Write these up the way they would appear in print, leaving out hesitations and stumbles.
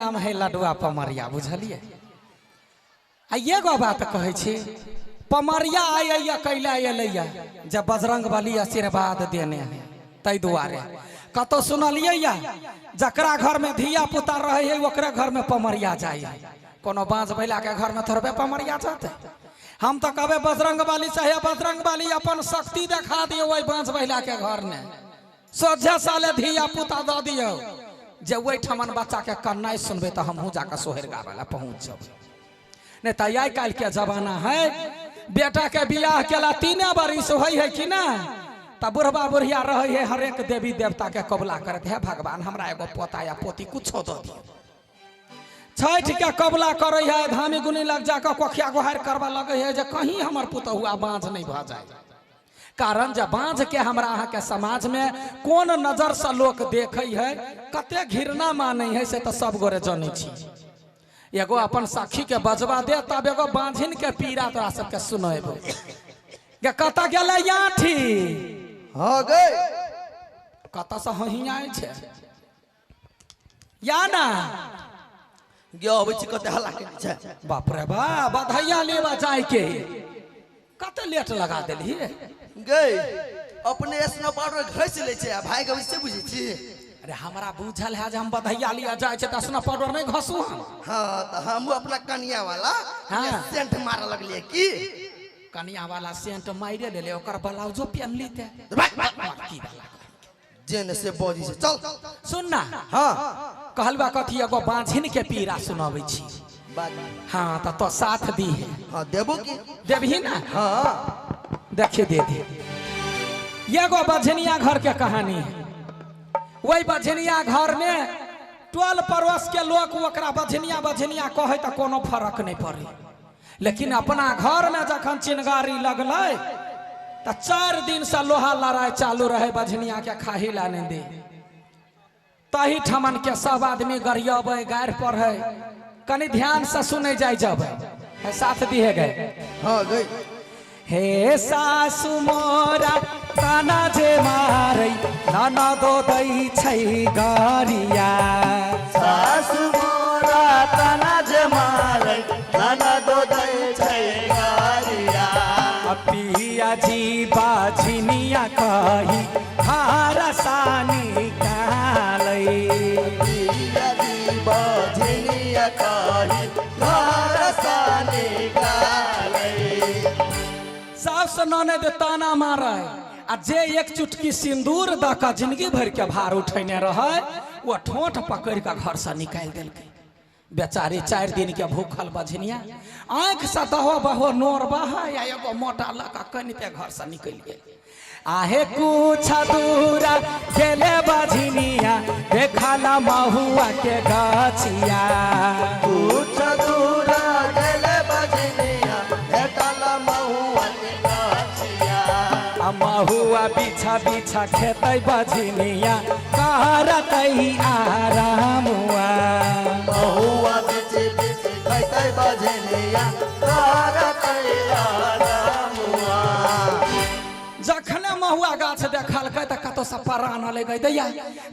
नाम है लडुआ पमरिया, बुझलिए? आ एगो बात कहै छी, पमरिया आइए कैला एलैया जब बजरंग बली आशीर्वाद देने है, ताहि दुआरे कतौ सुनलियै या जकरा घर में धिया पुता रहे है ओकरे घर में पमरिया जाइ है। कोनो बाँझ बैला के घर में थोड़बे पमरिया जाते। हम तो कहबे बजरंग बली चाहे बजरंग बली अपन शक्ति देखा दियौ ओहि बाँझ बैला के घर में, सोझे साले धिया पुता दऽ दियौ जे ओहिठमन बच्चा के कन्नाइ सुनबै तऽ हमहूँ जाकऽ सोहर गाबै लए पहुँच जेबै। नहीं तो आइ काल्हि के जमाना है, बेटा के बियाह केला 3 बरिस होइ है कि ना, तऽ बुढ़बा बुढ़िया रहै है हरेक देवी देवता के कबुला करत है, भगवान हमरा एगो पोता या पोती कुछो दऽ दियौ। छठि के कबुला करै है, धामी गुनी लग जाकऽ कोखिया गोहारि करबा लगै है जे कहीं हमर पुतहुआ बाँझ नहीं भऽ जाय। कारण जे बाँझ के हमरा अहाँ के समाज में कोन नजर से लोक देखै है, कते घृणा मानै है, से तऽ सब गोरे जनै छी। एगो अपन सखी के बजबा दे तब एगो बाँझिन के पीड़ा तोरा सबके सुनेबो। गे कतऽ गेलै आँठी? हाँ गई। कतऽ से हहियाइ छै? या ना? गे अबै छी कते हल्ला केने छै। बाप रे बाप, बधाइया लेबा जाय के कते लेट लगा देलियै। गई अपने स्नो पाउडर घसि लै छै आ भाई के से बुझै छी। अरे हमरा बुझल है जे हम बधाइया लिया जाय छै तऽ स्नो पाउडर नहीं घसू हम। हाँ तऽ हमहूँ अपना कनिया वाला हाँ। सेंट मारऽ लगलियै की। कनिया वाला सेंट मारे लेले, ओकर ब्लाउजो पेनली ते। की वाला जेने से बजी से चल। सुन ना। हाँ। कहलबा कथी एगो बाँझिन के पीड़ा सुनाबै छी। हाँ तऽ तो साथ दी है। हाँ देबो की? देबही ना? हाँ। देखिए दे दे। एगो बझनिया घर के कहानी है। वही बझनिया घर में टोल पड़ोस के लोग ओकरा बझनिया बझनिया कहै तऽ कोनो फरक नहीं पड़े, लेकिन अपना घर में जखन चिनगारी लगलै तऽ 4 दिन से लोहा लड़ाई चालू रहे, बझनिया के खाही ला नहीं दे। तही ठमन के सब आदमी गरियबै गारि पढ़ै, कनी ध्यान से सुनै जाय जबै, साथ दिहे गए। हाँ गई। हे सासु मोरा ताना जे मारै ननदो दै छै गरिया। सासु मोरा ताना जे मारै ननदो दै छै गरिया। पिया जी बाझिनिया कही हरसानी कालै। पिया जी बाझिनिया कही हरसानी कालै। सास ननद ताना मारै आ जे एक चुटकी सिंदूर दऽ कऽ जिंदगी भरि के भार उठेने रहै ओ ठोंठ पकड़ि कऽ घर से निकालि देलकै। बेचारी 4 दिन के भूखल बझनिया आँखि से दहो बहो नोर बहै आ एगो मोटा लऽ कऽ कनिते घर से निकलि गेल। आहे कुछ दूरा गेले बझनिया देखला महुआ के गछिया। कुछ दूरा गेले बझनिया देखला महुआ के गछिया। आ महुआ बिछा बिछा खेतै बझनिया करतै आरामुआ। महुआ बिछे बिछे खेतै बझनिया करतै आरामुआ। जखने महुआ गाछ देखलकै तऽ कतौ से परान एलै गै दैया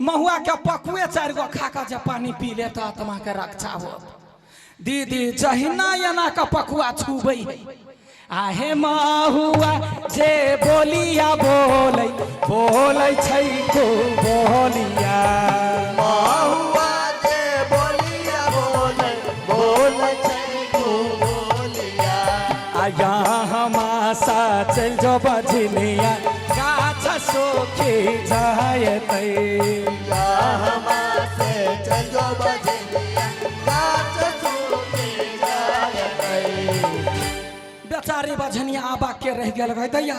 महुआ के पकुए 4 गो खा कऽ जे पानी पी ले तऽ आत्मा के रक्षा होत। दीदी जहिना एना के पकुआ छुबै है आहे महुआ जे बोलिया बोलै बोलै छै को बोलिया। महुआ जे बोलिया बोलै बोलै छै को बोलिया। आया हमासा चल जो बझनिया गाछ सोखी जायतै। या हमासे चल जो बझनिया गाछ सोखी जायतै। बेचारी बझनिया आबा के रहि गेल गै दैया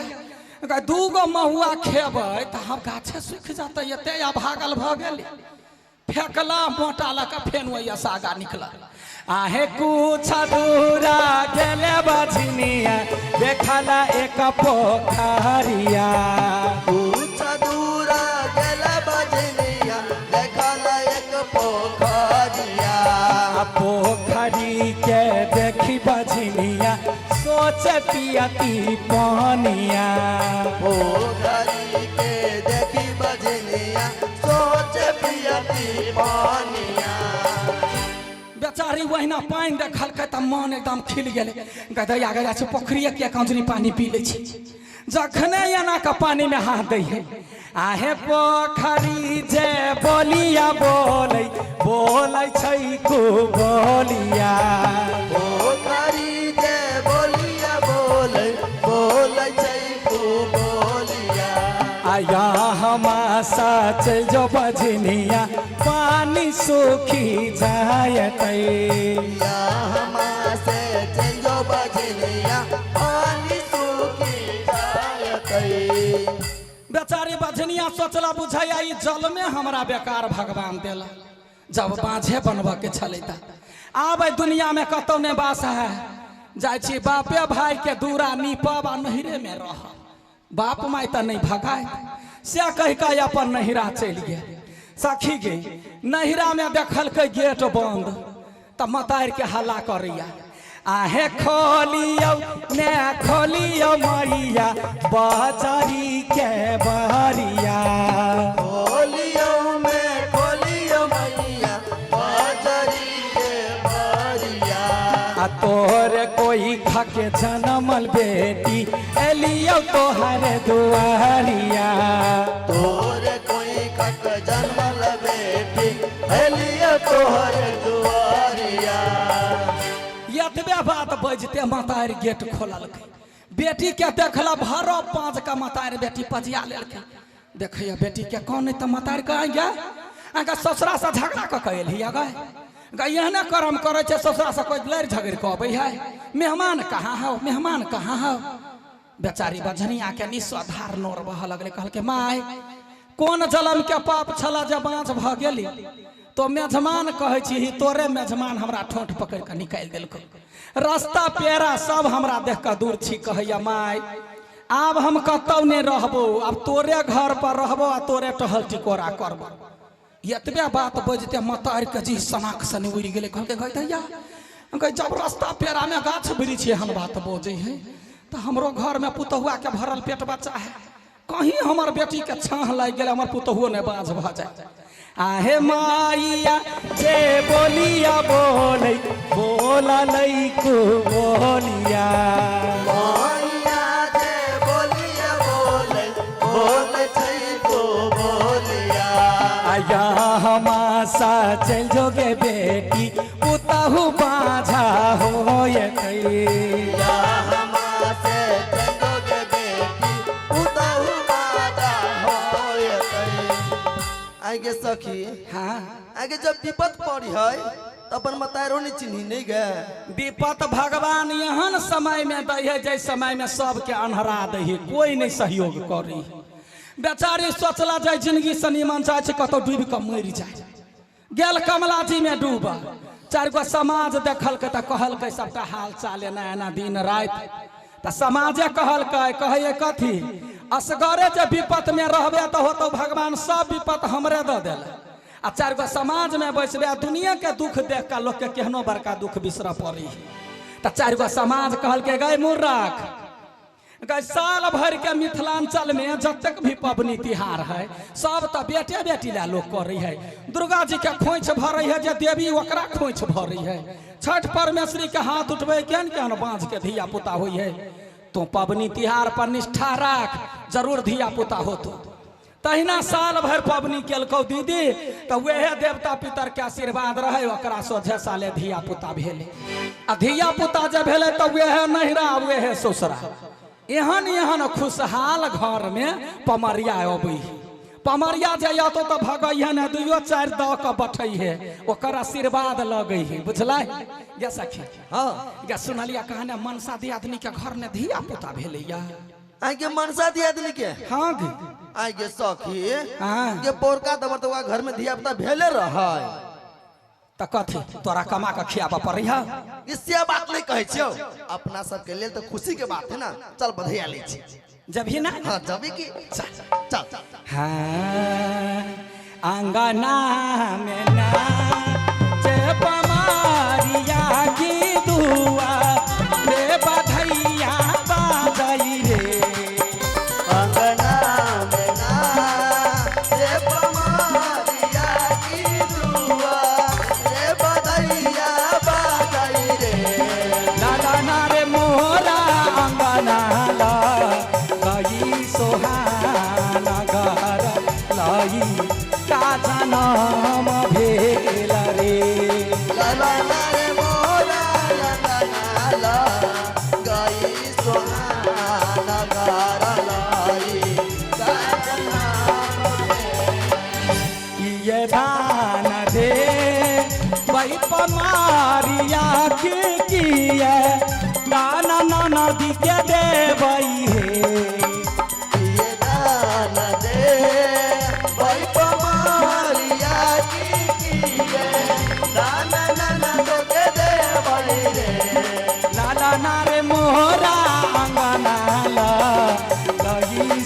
गै 2 गो महुआ खेबै तऽ हम गाछे सुखि जेतै, एते अभागल भऽ गेली। फेकला मोटा लऽ कऽ फेन ओहि सागा निकलल। आहे कुछ दूरा गेले बझनिया देखला एक पोखरिया। कुछ दूरा गेले बझनिया देखला एक पोखरिया। आ पोखरी के देखी बझनिया सोच पियती पानिया। पोखरी के देखी बझनिया सोच पियती पानिया। बेचारी ओहिना पानि देखलकै तऽ मन एकदम खिल गेलै। गदैया गया छै पोखरिए के कंजनी पानि पी लै छै। जखने एना के पानि में हाथ दै है, आहे पोखरी जे बोलिया बोलै बोलै छै को बोलिया, पोखरी जे बोलिया बोलै बोलै छै को बोलिया। आया हमासा चल जो बजनिया पानी सूखी जायतै। या हमासे चल जो बजनिया पानी सूखी जायतै। बेचारी बजनिया सोचला बुझाया ई जल में हमरा बेकार भगवान देला, जब बाँझे बनबऽ के छलै त आब दुनिया में कतौ नहि बास है, जाइ छी बापे भाई के दूरा नीपब आ नहिरे में रहब, बाप माय तऽ नहि भगायत। से कहि कऽ अपन नहिरा चलि गेल। सखी गे नहिरा में देखलकै गेट बंद तऽ मतारि के हल्ला करैया, आहे खोलियौ ने खोलियौ मैया बजरी के बहरिया, खोलियौ में खोलियौ मैया बजरी के बहरिया। आ तोहरे कोई खाके जनमल बेटी एलियौ तोहरे दुआरिया, तोरे कोई खक जनमल बेटी एलियौ तोहरे दुआरिया। एतबे बात बजते मतारि गेट खोललकै, बेटी के देखला भरो पाँच का मतारि बेटी पजिया लेलकै। देखैया बेटी के कौन नहीं तऽ मतारि के आइ अहाँके ससुरा से झगड़ा कऽ के एलही गए गए, एहने करम करै छै ससुरा से कोइ लड़ि झगड़ि कऽ अबै है, मेहमान कहाँ हौ मेहमान कहाँ हौ। बेचारी बझनिया के निस्वाधार नोर बहऽ लगलै, कहलकै माय कोन जलम के पाप छला जे बाँझ भऽ गेली, तो मेजमान कहै छी तोरे मेजमान हमरा ठोंठ पकड़ि कऽ निकालि देलकौ, रास्ता पेरा सब हमरा देख कऽ दूर छी। कहैया माय आब हम कतौ नहि रहबो, आब तोरे घर पर रहबो आ तोरे टहल टिकोरा करबो। एतबे बात बजते मतारि के जी सनाक सनी उड़ि गेलै। कहलकै गै दैया गै जब रास्ता पेरा में गाछ वृक्ष एहन बात बजै है तऽ हमरो घर में पुतहुआ के भरल पेट बच्चा है, कहीं हमर बेटी के छाँह लागि गेलै हमर पुतहुओ नहि बाँझ भऽ जाय। आहे माइया जे बोलिया बोलै बोला लै को बोलिया, मैया जे बोलिया बोलै बोलै छै को बोलिया। आया हमासा चल जोगे बेटी पुतहु बाझा होयतै। या हमासे चल जोगे बेटी पुतहु बाझा होयतै। आगे सखी हाँ आगे जब विपत पड़ी है तो अपन मतारो नहीं चिन्ही नहीं गए। विपत भगवान एहन समय में दै है जै समय में सबके अन्हरा दै है, कोई नहीं सहयोग करी। बेचारी सोचला जाय जिंदगी से निमन चाहे छै कतौ डूबि कऽ मरि जाय, गेल कमला जी में डूब। चारि गो समाज देखलकै तऽ कहलकै सबटा हाल चाल एना एना दिन राति, तऽ समाजे कहलकै कहैये कथी असगरे जे विपत में रहबे तऽ होतौ भगवान सब विपत हमरे दऽ देल, आ चारि गो समाज में बैसबे आ दुनिया के दुख देख कऽ लोक के केहनो बड़का दुख बिसरऽ पड़ी। तऽ चारि गो समाज कहलकै गै मूर्ख गै साल भरि के मिथिलांचल में जतेक भी पबनी तिहार है सब तऽ बेटे बेटी ला लोग करै है। दुर्गा जी के खोइछ भरै है जे देवी ओकरा खोइछ भरै है, छठ परमेश्वरी के हाथ उठबै केहन केहन बाँझ के धिया पुता होइ है। तो पबनी तिहार पर निष्ठा राख जरूर धिया पुता होतो। तहिना साल भरि पबनी केलकौ दीदी तऽ वएह देवता पितर के आशीर्वाद रहे ओकरा सोझे साले धिया पुता भेलै, आ धिया पुता जे भेलै तऽ वएह नहिरा वएह ससुरा। एहन एहन खुशहाल घर में पमरिया अबै है, पमरिया जे अतौ तऽ भगै है ने दुइयो चारि दऽ कऽ बठै है, ओकर आशीर्वाद लगै है। बुझलै गे सखी? हाँ गे सुनलिया कहने मनसा दियादनी के घर में धिया पुता भेलैया। आगे मनसा दियादनी के? हाँ गे। आगे सखी हाँ के पोरका दबर तो घर में धिया पुता भेले रहै तऽ कथी तोरा कमा कऽ खियाबऽ पड़ै है? इससे बात नहीं कहै छियौ, अपना सबके लेल तऽ खुशी के बात है ना। चल बधैया लै छी जब ही ना? हाँ जब की चल चल। हाँ अंगना में ना जे पमारिया की दुआ रे बधैया बाजई रे, अंगना में ना जे पमारिया की दुआ रे बधैया।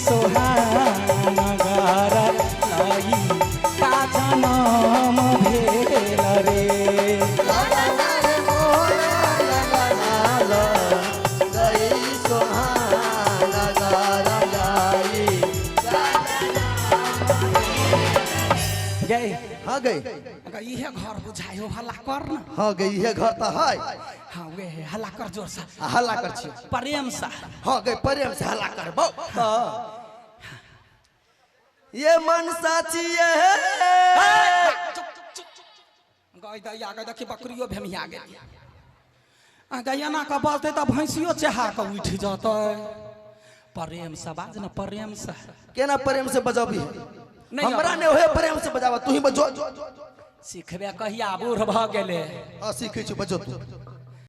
सोहानगर लई का जनम भेल रे। गए। हाँ गई। अगर इहे घर बुझायो, हल्ला कर न। हाँ गई, इहे घर तो है। हाँ, वे है, हल्ला कर जोर से। आ, हल्ला कर छी। प्रेम से। हाँ गई, प्रेम से हल्ला कर बौ। ये मन साची है। गई दैया गई, देखी बकरियो भेमिया गेल। आ गई, एना कऽ बजतै तऽ भैंसियो चेहा कऽ उठि जतै। प्रेम से बाज न, प्रेम से। केना प्रेम से बजाबी? नहीं। हमरा ने ओहे प्रेम से बजावा, तू ही बजो। सिखबे कहिया, बूढ़ भऽ गेले। हाँ, सीखै छी, बजो तू।